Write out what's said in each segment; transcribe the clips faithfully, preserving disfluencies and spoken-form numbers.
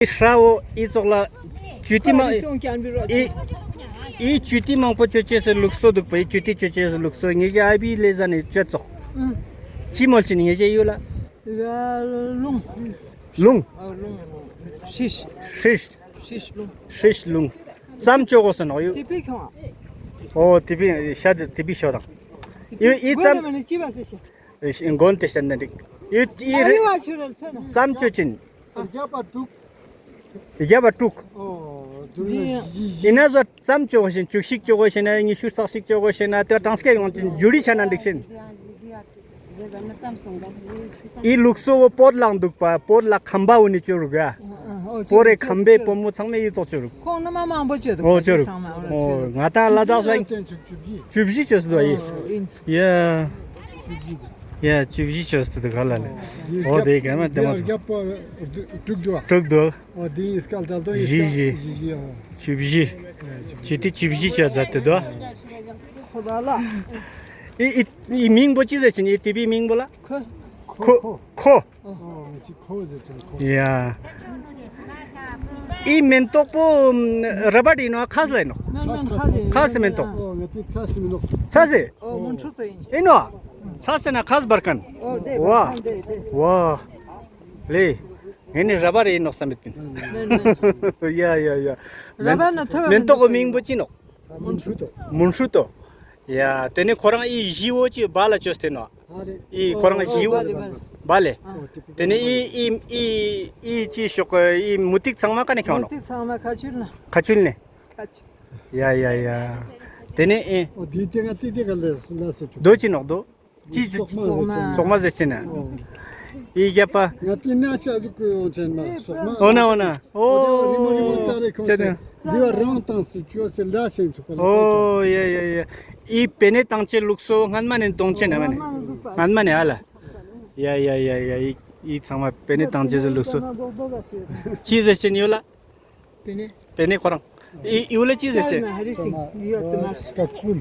ཨི་ཧྲ་བོ་ཨི་ཙོགས་ལ་ཇུ་ཏི་མ་ཨི་ཨི་ཇུ་ཏི་མང་པོ་ཅོ་ཅེས་སི་ལུགས་སྲོལ་འདུག་པ། ཨི་ཇུ་ཏི་ཅོ་ཅེས་སི་ལུགས་སྲོལ་ངེ་ཞ་ཨ་བི་ལེ་ཟ་ནེ་ཅོ་ཙོགས། ཅི་མོལ་ཅིན་ངེ་ཞ་ཡུལ་ལ། ལུང་། ལུང་། ལུང་། ཧྲིཤ། ཧྲིཤ། ཧྲིཤ་ལུང་། ཧྲིཤ་ལུང་། ཙམ་ཅོ་གོས་ས་ནོག་ཡུ། ཏི་པི་ཁྱོང་། ཨོ་ཏི་པི་ཤ་ཏི་པི་ཤོ་དང་། ཡུ་ཨི་ཙམ། མགོན་ཏེ་ཤན་ན་འགྲིག། ཡུ་ཨི་རེ། ཙམ་ཅོ་ཅིན། རྒྱབ་པ་དྲུག། རྒྱབ་པ་དྲུག། ཨིན་ན་ཟོ་ཙམ་ཅོ་གོས་ཤེ་ན་བཅུ་གཅིག་ཅོ་གོས་ཤེ་ན་ཉི་ཤུ་རྩ་གཅིག་ཅོ་གོས་ཤེ་ན་ཏེ་གྲངས་ཀ་ཡོང་ཅིན་ཇུ་རི་ཆ་ན་འགྲིག་ཤེ་ན། ཨི་ལུགས་སྲོལ་བོ་བོད་ལའང་འདུག་པ། བོད་ལ་ཁམས་པ་བོ་ནི་ཅོ་རུག་ག། བོད་རེ་ཁམས་པའི་བུ་མོ་ཚང་མས་ཨི་ཙོགས་ཅོ་རུག། ཁོང་ནི་མ་མང་པོ་ཅོ་འདུག་པ། ཨོ་ཅོ་རུག། ཨོ་ང་ཏང་ལ་དྭགས་ལ་བཅུ་བཞི་ཅོས་འདུག་ཡ། ཡ་བཅུ་བཞི་ཅོས་འདུག་ག་ལ་ལེ། ཨོ་ཏེ་ག་མ་ཏེ་མ་ཙོགས། དྲུག་འདུག་པ། དྲུག་འདུག། ཨོ་དེ་ཨིན་སྐལ་ད་དོ་ཨིན་སྐལ། བཞི་བཞི། བཞི་བཞི་ཨོ། བཅུ་བཞི། ཅི་ཏི་བཅུ་བཞི་ཅོ་ཛད་དེ་དོ། ཨི་ཨི་ཨི་མིང་བོ་ཅི་ཟེར་ཅིན་ཨི་ཏི་པིའི་མིང་བོ་ལ། ཁོ། ཁོ། ཁོ། ཨོ་ཅི་ཁོ་ཟེར་ཅིན་ཁོ། ཡ། ཨི་མེན་ཏོག་པོ་ར་བར་ཨིན་ནོག་ཁས་ལ་ཨིན་ནོག། མེན་མེན་ཁས་ཨིན། ཁས་མེན་ཏོག། ཨོ་ང་ཏི་ཚས་ཨིན་ནོག། ཚས་ཨིན། ཨོ་མུན་ཁྲུ་ཏོ་ཨིན། ཨིན་ནོག། ཚས་ཨིན་ན་ཁས་བར་ཁན། ཨོ་དེ་བར་ཁན་དེ་དེ། ཝ། ལེ། ངེ་ནི་ར་བར་ཨིན་ནོག་སམ་མེད་པིན། མེན་མེན། ཡ་ཡ་ཡ། ར་བར་ན་ཐོ་བ་མེན་ཏོག་གི་མིང་བོ་ཅི་ནོག། མུན་ཁྲུ་ཏོ། མུན་ཁྲུ་ཏོ། ཡ་ཏེ་ནེ་ཁོ་རང་ཨི་བཞི་བོ་ཅི་བ་ལ་ཅོས་ཏེ་ནོག། ཨི་ཁོ་རང་བཞི་བོ་བ་ལེ། ཏེ་ནེ་ཨི་ཨི་ཨི་ཨི་ཅི་ཤོག་ཨི་མུ་ཏིག་ཚང་མ་ཀ་ནེ་ཁྱོང་ནོག། མུ་ཏིག་ཚང་མ་ཁ་ཆུལ་ན། ཁ་ཆུལ་ནེ། ཁ་ཆུལ། ཡ་ཡ་ཡ། ཏེ་ནེ་ཨི། ཨོ་དེ་ཏེ་ང་ཏི་ཏི་ག་ལེ་སི་ལ་སེ་ཆུ། དོ་ཅི་ནོག་དོ། ཅི་ཅི་སོག་མ་ཟེར་ཅེན། སོག་མ་ཟེར་ཅེན་ན། ཨི་རྒྱབ་པ། ང་ཏི་ན་ཤ་ཟུག་གི་ཡོང་ཅེན་མ་སོག་མ། ཨོ་ན་ཨོ་ན། ཨོ། རི་མོ་རི་མོ་ཅ་རེ་ཁོང་ཅེན་ན། ཟེར། འདི་བ་རང་ཏང་སི་ཅོ་སེ་ལ་ཤེན་ཆུ་པ་ལ། ཨོ་ཡ་ཡ་ཡ། ཨི་པེ་ནེ་ཏང་ཅེས་ལུགས་སྲོལ་སྔན་མ་ནེ་ཏོང་ཅེན་ན་མ་ནེ། སྔན་མ་ནེ་ཨ་ལ། ཡ་ཡ་ཡ་ཡ། ཨི་ཨི་ཚང་མ་པེ་ནེ་ཏང་ཅེས་ལུགས་སྲོལ། ཅི་ཟེར་ཅེན་ཡོད་ལ། པེ་ནེ། པེ་ནེ་ཁོ་རང་། ཨི་ཡུལ་ལ་ཅི་ཟེར་ཅེན། ཀ་ཀུལ།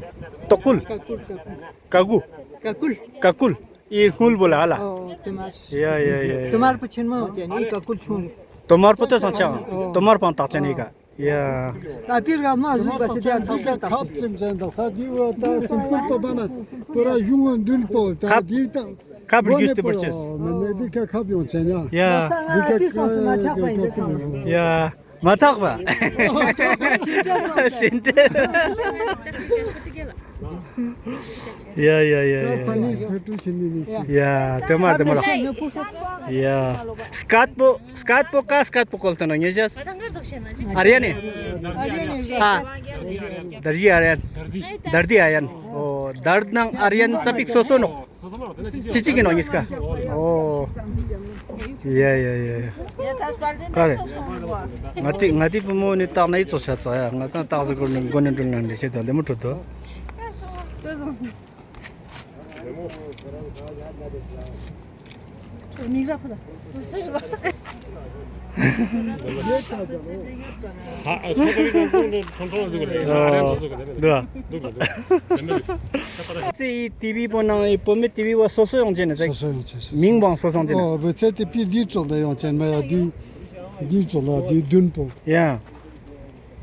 ཏོ་ཀུལ། ཀ་ཀུལ། ཀ་ཀུལ། ཀ་ཀུལ། ཨི་སྔུལ་བོ་ལ་ཨ་ལ། ཨོ་ཏུ་མར། ཡ་ཡ་ཡ་ཡ། ཏུ་མར་པོ་ཆེན་མོ་ཅན་ཨི་ཀ་ཀུལ་ཆུང་རེ། ཏུ་མར་པོ་ཏེ་སང་ཆ། ཏུ་མར་པང་ཏག་ཅན་ཨི་ཀ། ཡ། ད་པིར་ག་མ་ཟུག་པ་སི་ཏེ་ཚག་ཚག་ཏག་སི། ཁབ་ཙེམ་ཅན་དག་ས་དི་བོ་ད་སིམ་པུལ་པོ་པ་ན་པོ་ར་ཞུང་བོ་འདུལ་པོ་ད་ཁབ་དི་ད་ཁབ་རྒྱུས་ཏེ་བོར་ཅེས། མ་ནེ་དི་ཁ་ཁབ་ཡོང་ཅན་ཡ། ཡ། ས་ང་དི་སོང་སི་མ་ཐག་པ་ཡིན་ཏེ་སོང་། ཡ། མ་ཐག་པ། ཅི་འདྲ། ཡ་ཡ་ཡ་ཡ། ཡ་ཏེ་མ་ཏེ་མ་ར། ཡ་སྐད་པོ་སྐད་པོ་ཀ་སྐད་པོ་ཀོལ་ཏེ་ནོག་ངེ་ཞ། ཨར་ཡན་ནི། ཨ། དར་ཇི་ཨར་ཡན། དར་དི་ཨར་ཡན། ཨོ་དར་ནང་ཨར་ཡན་ཙ་པིག་སོ་སོ་ནོག། ཅི་ཅི་གི་ནོག་ཉིས་ཀ། ཨོ། ཡ་ཡ་ཡ་ཡ། ཀ་རེ། ང་ཏི་ང་ཏི་བུ་མོ་ནི་ཏག་ན་ཨི་ཙོགས་ཤ་ཙ་ཡ། ང་ཏང་ཏག་ཟེར་གོ་ནི་གོ་ནི་འགྲུལ་ན་འདི་ཤེས་དང་ལེ་མོ་ཁྲུ་དོ། ཙི་ཨི་ཏི་བི་པོ་ནང་ཨི་བོད་མི་ཏི་བི་བོ་སོ་སོ་ཡོང་ཅེན་ན་ཙི། སོ་སོ་ཡོང་ཅེན་སོ་སོ། མིང་བོ་སོ་སོ་ཡོང་ཅེན་ན། ཨོ་བོད་ཚེ་ཏི་བི་འདི་ཙོགས་ལ་ཡོང་ཅེན་མ་ཡ་འདི་འདི་ཙོགས་ལ་འདི་བདུན་པོ། ཡ།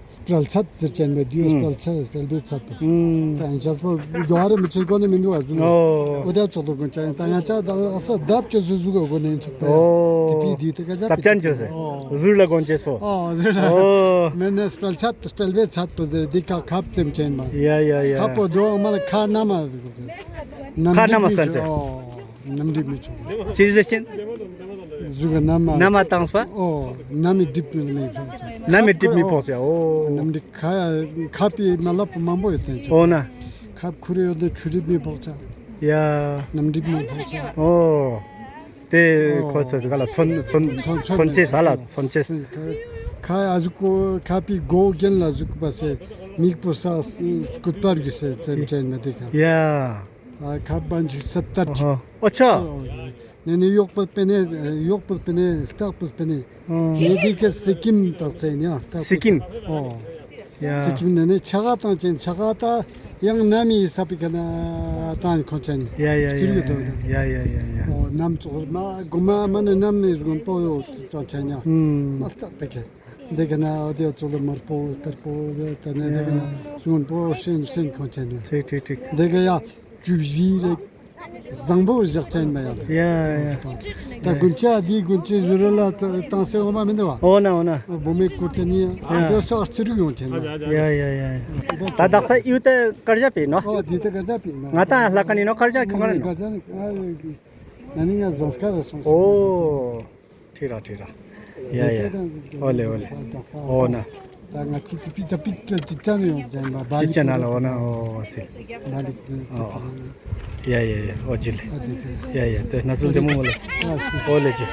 སྤྲེལ་ཚད་ཟེར་ཅན་མ་འདི་ཨུ་སྤྲེལ་ཚད་སྤྲེལ་བའི་ཚད་དོ། ཨུ། ད་ཡང་ཅག་པོ་འགྲོ་བ་རེ་མི་ཆེན་གོ་ནི་མི་འདུག་ཨ་ཟུག་ཨོ། འོ་དེ་ཙོགས་ལ་གོན་ཅན་ད་ང་ཅག་ད་ཨ་ས་ལྡབ་ཅོ་ཟུག་ཟུག་གོ་གོ་ནི་ཚོགས་པ། ཨོ། ཏི་བི་འདི་ཏི་ཀ་ཅག་ལྡབ་ཅན་ཅོ་ཟེར། ཨོ། ཟུར་ལ་གོན་ཅེས་པོ། ཨོ་ཟུར་ལ། ཨོ། མེ་ནེ་སྤྲེལ་ཚད་སྤྲེལ་བའི་ཚད་པོ་ཟེར་འདི་ཀ་ཁབ་ཙེམ་ཅན་མ། ཡ་ཡ་ཡ། ཁབ་པོ་འགྲོ་མ་ལ་ཁ་ན་མ་ཟེར་གོ་གོ། ཁ་ན་མ་སྟན་ཅེས། ཨོ། ནམ་འགྲིག་མི་ཆོག་ཅི་ཟེར་ཅན། ཟུག་ག་ནམ་མ། ནམ་མ་བཏང་སྤ། ཨོ། ནམ་མི་འགྲིག་མི་མི་ཆོག་ནམ་མི་འགྲིག་མི་ཕོག་ཅེས། ཨོ། ནམ་འགྲིག་ཁ་ཁ་པི་མ་ལབ་མང་པོ་ཡོད་དེ་ཆོག་ཨོ་ན། ཁབ་ཁུར་ཡོད་དེ་ཆུ་འགྲིག་མི་ཕོག་ཅེས། ཡ། ནམ་འགྲིག་མི་ཕོག་ཅེས། ཨོ། དེ་ཁོ་ཚོ་ག་ལ་ཚོན་ཚོན་ཚོན་ཚོན་ཅེས་ཧ་ལ་ཚོན་ཅེས། ཁ་ཨ་ཟུག་གོ་ཁ་པི་གོ་རྒན་ལ་ཟུག་པ་སེ་མིག་པོ་ས་སྐུད་པར་གི་སེ་ཙེམ་ཅན་མ་དེ་ཁ། ཡ། ཨ་ཁབ་བན་ཅིག་སད་ཏར་ཅིག་ཨོ་ཨོ་ཆ། ནེ་ནེ་གཡོག་པོ་པེ་ནེ་གཡོག་པོ་པེ་ནེ་སྟག་པོ་པེ་ནེ། ཨོ། ནེ་དེ་ཀ་སི་ཀིམ་དག་ཅན་ཡ་སྟག་པོ། སི་ཀིམ། ཨོ། ཡ། སི་ཀིམ་ནེ་ནེ་ཆ་ག་དང་ཅན་ཆ་ག་ད་ཡང་ན་མི་ས་པི་ཀ་ན་ཏང་ཁོ་ཅན། ཡ་ཡ་ཡ་ཡ། ཨོ། ནམ་ཙོགས་མ་གོ་མ་མ་ནེ་ནམ་ནེ་རྒོན་པོ་ཡོད་ཙང་ཆ་ཉ། ཨུམ། མ་སྟག་པེ་ཁེ། དེ་ཀ་ན་འོ་དེ་ཙོགས་ལ་དམར་པོ་དཀར་པོ་དེ་ཀ་ན་དེ་ཀ་ན་ཡ། རྒོན་པོ་སེན་སེན་ཁོང་ཆ་ཉ། ཁྲིག་ཁྲིག་ཁྲིག། དེ་ཀ་ཡ་བཅུ་བཞི་རེ་བཟང་པོ་བཞག་ཅན་མ་ཡ་ལེ། ཡ་ཡ། ད་དགུན་ཆ་དེ་དགུན་ཆ་ཞུ་རོ་ལ་ཏང་སེ་འོ་མ་མི་འདུག་བ། འོ་ན་འོ་ན། བུ་མོའི་སྐུ་དེ་ནི་ཡ། ཨ་དེ་སོ་ཨར་ཚུ་རུ་ཡོང་ཆེན་ན། ཡ་ཡ་ཡ། ད་དག་ས་ཡུ་ཏེ་དཀར་ཞ་པི་ནོ། ཨོ་དེ་ཏེ་དཀར་ཞ་པི་ནོ། ང་ཏང་ལྷ་ཁ་ནི་ནོ་དཀར་ཞ་ཁྱོང་ཁ་ནི་ནོ། དཀར་ཞ་ནི་ཨ་ན་ནི་ང་ཟངས་དཀར་ར་སོང་སོང་། ཨོ། ཁྲིག་ར་ཁྲིག་ར། ཡ་ཡ། འོ་ལེ་འོ་ལེ། འོ་ན། ད་ང་ཅི་ཏི་པི་ཙ་པི་ཅི་ཅ་ནི་ཡོང་ཅན་ན་བ་ཅི་ཅ་ན་ལ་འོ་ན་འོ་སི། བ་ལི་ཀི། ཨོ། ཡ་ཡ་ཡ་འོ་ཇི་ལེ། ཡ་ཡ་ཏེ་ན་ཚུལ་ཏེ་མོ་མོ་ལེ། འོ་ལེ་ཇི།